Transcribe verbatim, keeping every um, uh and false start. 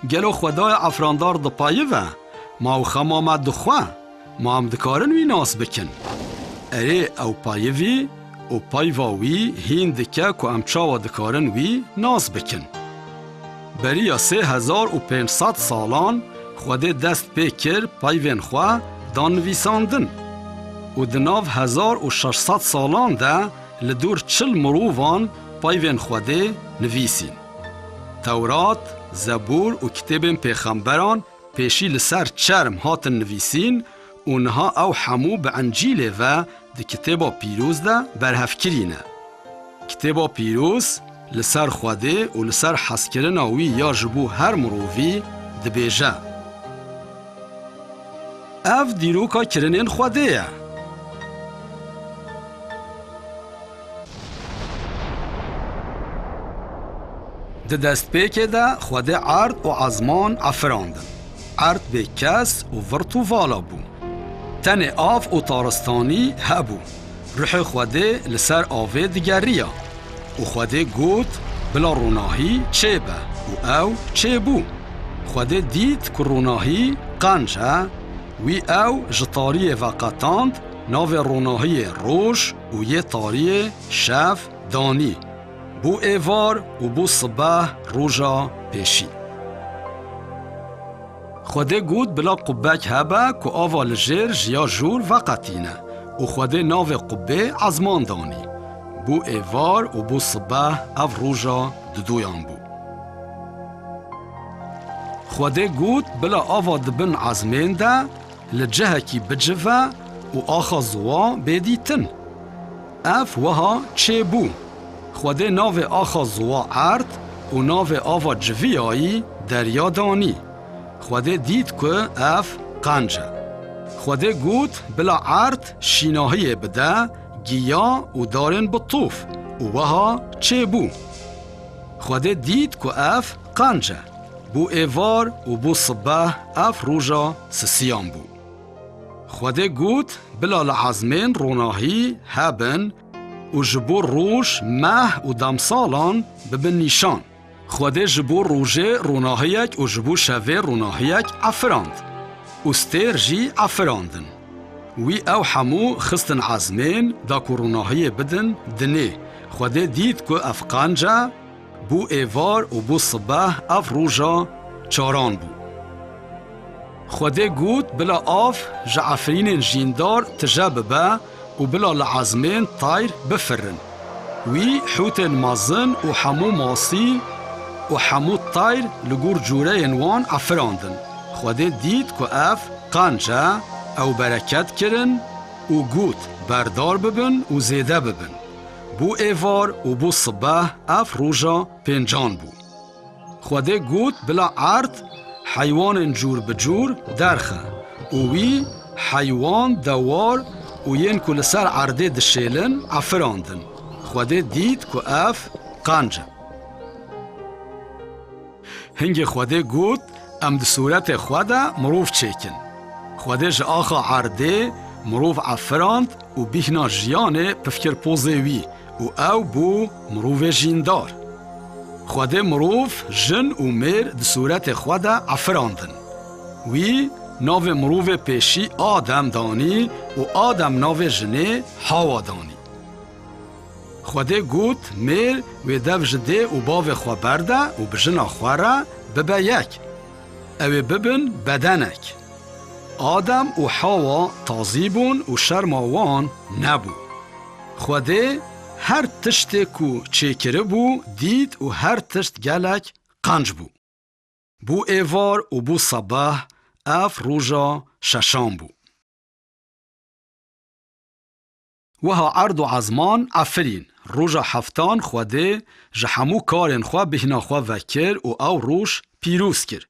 Gelo Xwedayê efirandar dipayive? Ma ew xema me dixwe? Ma em dikarin wî nas bikin? Erê, ew payivî û payva wî hîn dike ku em çawa dikarin wî nas bikin. Beriya sê hezar û pênc sed salan Xwedê dest pê kir payvên xwe dan nivîsandin û di nav hezar û şeş sed salan de li dûr çil mirovan payvên Xwedê nivîsîn. Tewrat, Zebûr û kitêbên pêxemberan pêşî li ser çerm hatin nivîsîn û niha ew hemû bi Encîlê ve di Kitêba Pîroz de berhevkirî ne. Kitêba Pîroz li ser Xwedê û li ser hezkirina wî ya ji bo her mirovî dibêje. Ev dîroka kirinên Xwedê ye. Di destpêkê de Xwedê erd û ezman efirandin. Erd bê kes û virt û vala bû. Tenê av û taristanî hebû. Ruhê Xwedê li ser avê digeriya. Û Xwedê got, "Bila ronahî çêbe." Û ew çêbû. Xwedê dît ku ronahî qenc e, wî ew ji tariyê veqetand, navê ronahiyê roj û yê tariyê şev danî. Bû êvar û bû sibeh roja pêşî. Xwedê got, "Bila qubbek hebe ku ava li jêr ji ya jor veqetîne." Û Xwedê navê qubbê ezman danî. Bû êvar û bû sibeh, ev roja didoyan bû. Xwedê got, "Bila ava di bin ezmên de li cihekî bicive û axa ziwa bê dîtin." Ev wiha çêbû. Xwedê navê axa ziwa erd û navê ava civiyayî derya danî. Xwedê dît ku ev qenc e. Xwedê got, "Bila erd şînahiyê bide, giya û darên bi tof." Û wiha çêbû. Xwedê dît ku ev qenc e. Bû êvar û bû sibeh, ev roja sisiyan bû. Xwedê got, "Bila li ezmên ronahî hebin û ji bo roj, meh û demsalan bibin nîşan." Xwedê ji bo rojê ronahiyek û ji bo şevê ronahiyek efirand û stêr jî efirandin. Wî ew hemû xistin ezmên da ku ronahiyê bidin dinê. Xwedê dît ku ev qenc e, bû êvar û bû sibeh, ev roja çaran bû. Xwedê got, "Bila av ji efrînên jîndar tije bibe û bila li ezmên tayr bifirin." Wî hûtên mezin û hemû masî û hemû tayr li gor cûreyên wan efirandin. Xwedê dît ku ev qenc e, ew bereket kirin û got, "Berdar bibin û zêde bibin." Bû êvar û bû sibeh, ev roja pêncan bû. Xwedê got, "Bila erd heywanên cûr bi cûr derxe." Û wî heywan, dewar û yên ku li ser erdê dişêlin efirandin. Xwedê dît ku ev qenc e. Hingê Xwedê got, "Em di sûretê xwe de mirov çêkin." Xwedê ji axa erdê mirov efirand û bîhna jiyanê pif kir pozê wî û ew bû mirovê jîndar. Xwedê mirov, jin û mêr di sûretê xwe de efirandin. Wî navê mirovê pêşî Adem danî û Adem navê jinê Hawa danî. Xwedê got, "Mêr wê dev ji dê û bavê xwe berde û bi jina xwe re bibe yek. Ew ê bibin bedenek." Adem û Hawa tazî bûn û şerma wan nebû. Xwedê her tiştê ku çêkiribû dît û her tişt gelek qenc bû. Bû êvar û bû sebeh, ev roja şeşan bû. Wiha erd û ezman efirîn. Roja heftan Xwedê ji hemû karên xwe bîhna xwe vekir û ew roj pîroz kir.